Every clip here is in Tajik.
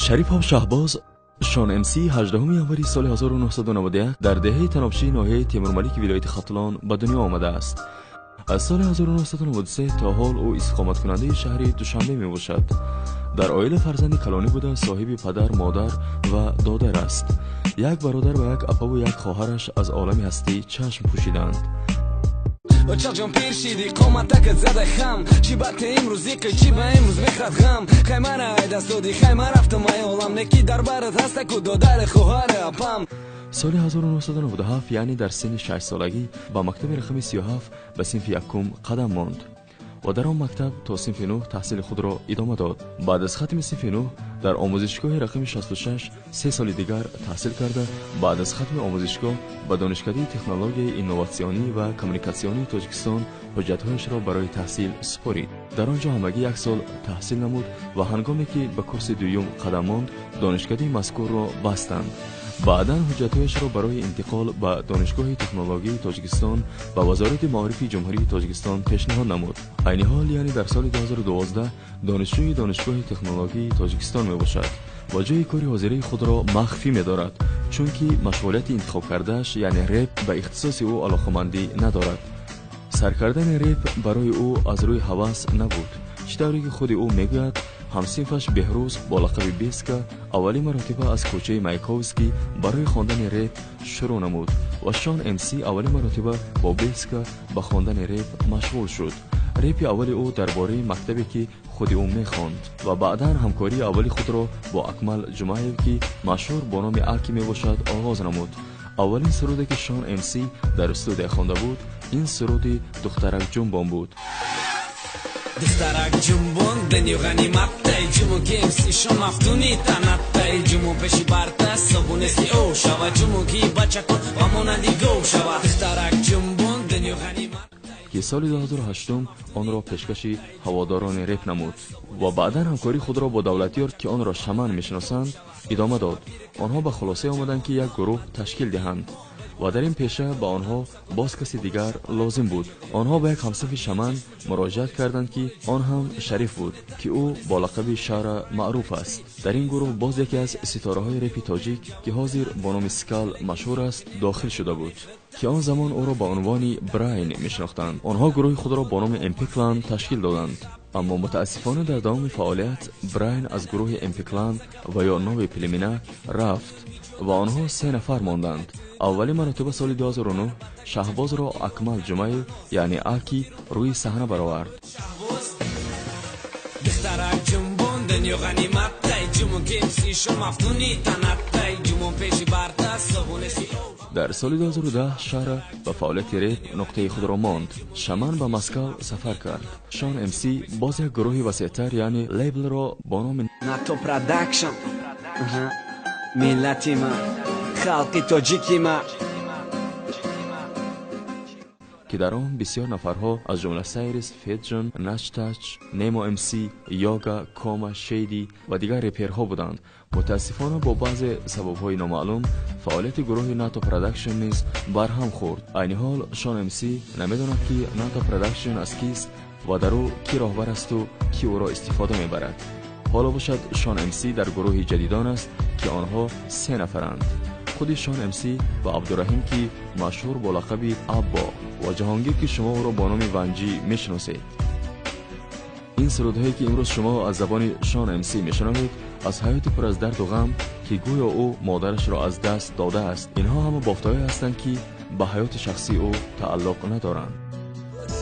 Шарипов Шаҳбоз Шон МС 18 январи соли 1991 дар деҳаи Танобшии ноҳияи Темурмалики вилояти Хатлон ба дунё омадааст. Аз соли 1993 то ҳол ӯ истиқоматкунандаи шаҳри Душанбе мебошад. Дар оила фарзанди калонӣ буда, соҳиби падар, модар ва додар аст. Як бародар ва як апаву як хоҳараш аз олами ҳастӣ чашм пӯшиданд. Очаҷон, пир шидӣ, қоматакат зада хам. Чӣ ба те имрӯз иқи, чӣ ба имрӯз мехрад ғам. Хай, мара ай даст додӣ, хай, ман рафтам ай олам, неки дар барат ҳастаку додари, хоҳари, апам. Соли 1997, яъне дар синни 6-солагӣ, ба мактаби рақами 37 ба синфи якум қадам монд ва дар он мактаб то синфи 9 таҳсили худро идома дод. Баъд аз хатми синфи 9 дар омӯзишгоҳи рақами 66 3 соли дигар таҳсил карда, баъд аз хатми омӯзишгоҳ ба Донишкадаи технологияи инноватсионӣ ва коммуникатсионии Тоҷикистон ҳуҷҷатҳояшро барои таҳсил супорид. Дар он ҷо ҳамагӣ як сол таҳсил намуд ва ҳангоме ки ба курси дуюм қадам монд, донишкадаи мазкурро бастанд. Баъдан ҳуҷҷатҳояшро барои интиқол ба Донишгоҳи технологияи Тоҷикистон ба Вазорати маорифи Ҷумҳурии Тоҷикистон пешниҳод намуд. Айни ҳол, яъне дар соли 2012, донишҷӯи Донишгоҳи технологияи Тоҷикистон мебошад ва ҷойи кори ҳозираи худро махфӣ медорад, чунки машғулияти интихобкардааш, яъне реп, ба ихтисоси ӯ алоқамандӣ надорад. Сар кардани реп барои ӯ аз рӯи ҳавас набуд. Чӣ тавре ки худи ӯ мегӯяд, ҳамсинфаш Беҳрӯз бо лақаби Беска аввалин маротиба аз кӯчаи Маяковский барои хондани реп шурӯъ намуд ва Шон МС аввалин маротиба бо Беска ба хондани реп машғул шуд. Репи аввали ӯ дар бораи мактабе, ки худи ӯ мехонд, ва баъдан ҳамкории аввали худро бо Акмал Ҷумаев, ки машҳур бо номи Аки мебошад, оғоз намуд. Аввалин суруде, ки Шон МС дар студия хонда буд, ин суруди «Духтарак ҷунбон» буд. Духтарак ҷунбон, дунё ғаниматтай. Ҷумон ки МС Шон мафтуни танаттай. Ҷумон пеши барта собунест, ки ӯ шава. Ҷумон ки бачакон ба монанди гов шава. Духтарак ҷунбон, дунё ғанимат. Ки соли 2008 онро пешкаши ҳаводорони реп намуд ва баъдан ҳамкории худро бо Давлатёр, ки онро Шаман мешиносанд, идома дод. Онҳо ба хулосае омаданд, ки як гурӯҳ ташкил диҳанд ва дар ин пеша ба онҳо боз каси дигар лозим буд. Онҳо ба як ҳамсафи Шаман муроҷиат карданд, ки он ҳам Шариф буд, ки ӯ бо лақаби Шара маъруф аст. Дар ин гурӯҳ боз яке аз ситораҳои репи тоҷик, ки ҳозир бо номи Скал машҳур аст, дохил шуда буд, ки он замон ӯро ба унвони Брайн мешинохтанд. Онҳо гурӯҳи худро бо номи МП Клан ташкил доданд, аммо мутаассифона дар давоми фаъолият Брайн аз гурӯҳи МП Клан ва ё Новый племена рафт ва онҳо се нафар монданд. Аввалин маротиба соли 2009 Шаҳбозро Акмал Ҷумаев, яъне Аки, рӯи саҳна баровард. Духтарак ҷунбон, дунё ғаниматтай. Ҷумон ки МС Шон мафтуни танаттай. Ҷумон пеши барта собунест, ки Дар соли 2010 Шара ба фаъолияти реп нуқтаи худро монд. Шаман ба Москав сафар кард. Шон МС боз як гурӯҳи васеътар, яъне лейблро бо номи НАТО Продакшн. Миллати ман, халқи тоҷики ман. Ки дар он бисёр нафарҳо, аз ҷумла Сайрис, Феджон, Начтач, Немо МС, Йога, Кома, Шейди ва дигар реперҳо буданд. Мутаассифона, бо баъзе сабабҳои номаълум фаъолияти гурӯҳи НАТО Продакшн низ барҳам хӯрд. Айни ҳол Шон МС намедонад, ки НАТО Продакшн аз кист ва дар ӯ кӣ роҳбар асту кӣ ӯро истифода мебарад. Ҳоло бошад, Шон МС дар гурӯҳи ҷадидон аст, ки онҳо се нафаранд: худи Шон МС ва Абдураҳим, ки машҳур бо лақаби Аббо, ва Ҷаҳонгир, ки шумо ӯро бо номи Ванҷӣ мешиносед. Ин сурудҳое, ки имрӯз шумо аз забони Шон МС мешунавед, аз ҳаёти пур аз дарду ғам, ки гӯё ӯ модарашро аз даст додааст, инҳо ҳама бофтаҳое ҳастанд, ки ба ҳаёти шахсии ӯ тааллуқ надоранд.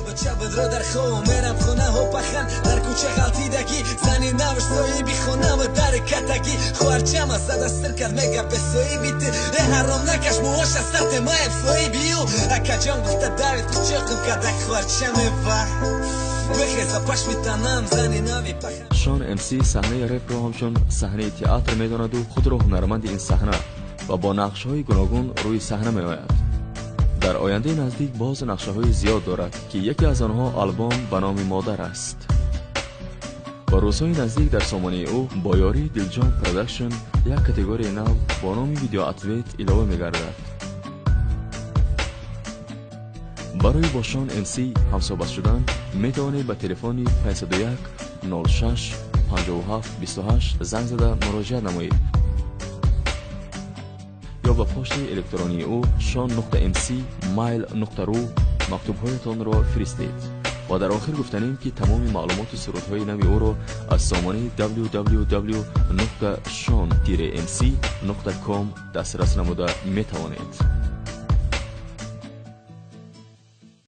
Бача дар хоб мерам хона пахан. Дар кӯча ғалтидагӣ, зани навш соҳиби хонава дар катагӣ. Хоҳарчама зада сир кард, мега бесоҳиби ту. Э, ҳаром накаш, муоша сате маеб соҳиби ӯ. Акаҷон гуфта давид, кучоқим кадак хоҳарчамева. Бихеза, пашми танам, зани нави пахан. Шон МС саҳнаи репро ҳамчун саҳнаи театр медонаду худро ҳунарманди ин саҳна ва бо нақшҳои гуногун рӯи саҳна меояд. Дар ояндаи наздик боз нақшаҳои зиёд дорад, ки яке аз онҳо албом ба номи «Модар» аст ва рӯзҳои наздик дар сомонаи ӯ бо ёрии Дилҷон Продакшн як категорияи нав бо номи «Видеоответ» илова мегардад. Барои бо Шон МС ҳамсӯҳбат шудан метавонед ба телефони 501 06 57 28 занг зада муроҷиат намоед ё ба почтаи электронии ӯ shon.mc@mail.ru мактубҳоятонро фиристед. Ва дар охир гуфтанем, ки тамоми маълумоту сурудҳои нави ӯро аз сомонаи www.shon-mc.com дастрас намуда метавонед.